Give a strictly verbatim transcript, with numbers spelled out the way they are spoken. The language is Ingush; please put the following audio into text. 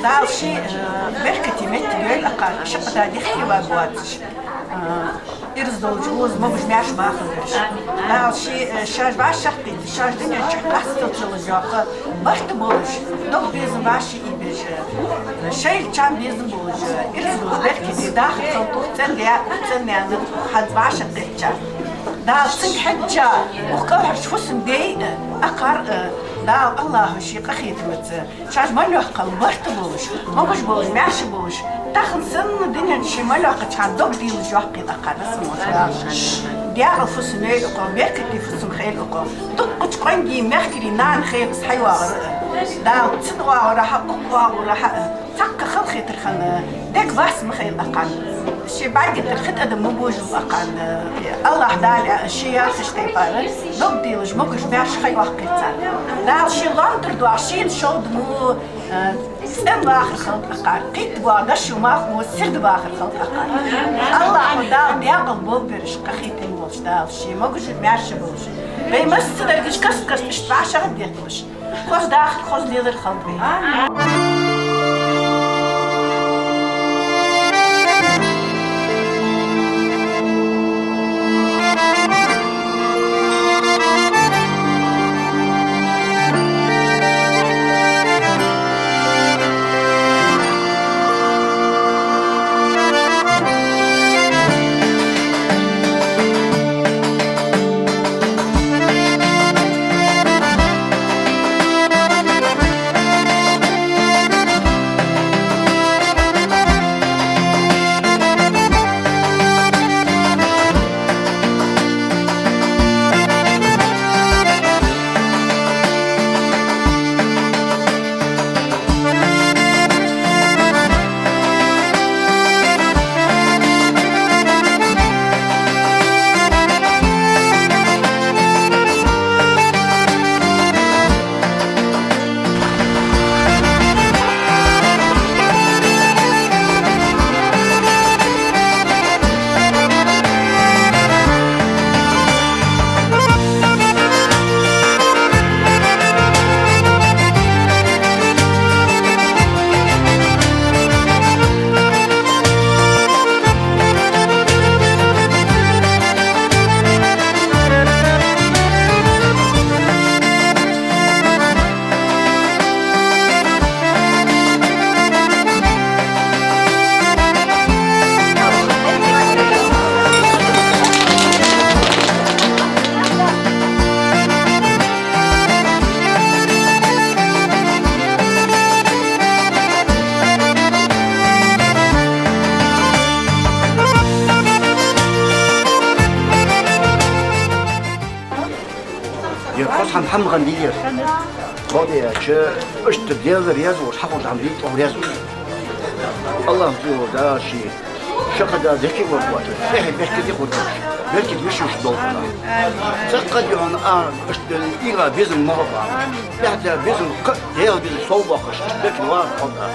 Дала ший, э, беркате моттиг йойла акхар, шаккха дехке варг воацаш. Э, ираз долаш, укхаза могаш-маьрша бахаргбераш. Дала ший, э, шоаш вӀашагӀкхийтта, шоаш дунен чу къастал ца луш йола, барт болаш, дог безам вӀаший ийбеш, э, шоайла чам безам болаш, э, ираз долаш, беркате дахар хилда укх цӀен-даь, укх цӀен-наьна, хӀанз вӀашагӀкхийтача. Дала цунга хьежжа, укх кӀалхарча фусам-бейна, э, акхар, э, Дала АллахӀа ший къахетамца. Шоаш мел йоаккхал барт болаш, могаш болаш, маьрша болаш, тахан санна дунен чу ший мел йоаккхача хана дог дийлаш йоаккхийла акхар, Расул-Моша. Даькъала фусам йойла укхох, беркате фусам хийла укхох. Дуккхача къонгий, мехкарий нана хийла из хьайоагӀар а. Дала цун оагӀорахьа, укх оагӀорахьа а цхьаккха халахетар хинна дег вас ма хийла акхарна. Ший бӀаргатӀара хитӀа адам ма божалба акхарна. АллахӀ Дала ший яхаш тайпара дог дийлаш, могаш-маьрша ха йоаккхийла царна. Дала ший лоам тӀара доагӀа шийна шовда мо, э, цӀена вахар хилда акхар. Кхийтта боагӀа дошо мах мо сирда вахар хилда акхар. АллахӀа Дала даькъала болх беш, къахетам болаш Дала ший, могаш-маьрша болаш. Вай массадарга каст-каста иштта вӀашагӀа детталаш, хоза дахар, хоза лелар хилда вай. Ер хоза хӀама хӀама гӀан дийя. Бакъда аьлча, иштта Даьла раьза волаш хьахулаш хӀама дий, тӀом раьза волаш. АллахӀа цӀи йола Дала ший шаккха дехке варг воацаш, эхь беркате хургболаш, беркате вешуш долаш. Цхьаккха духьал а иштта ийла безам ма хилба. Бехда безам, кхы а Даьла безам совбоаккхаш, иштта беркате вахар хилда.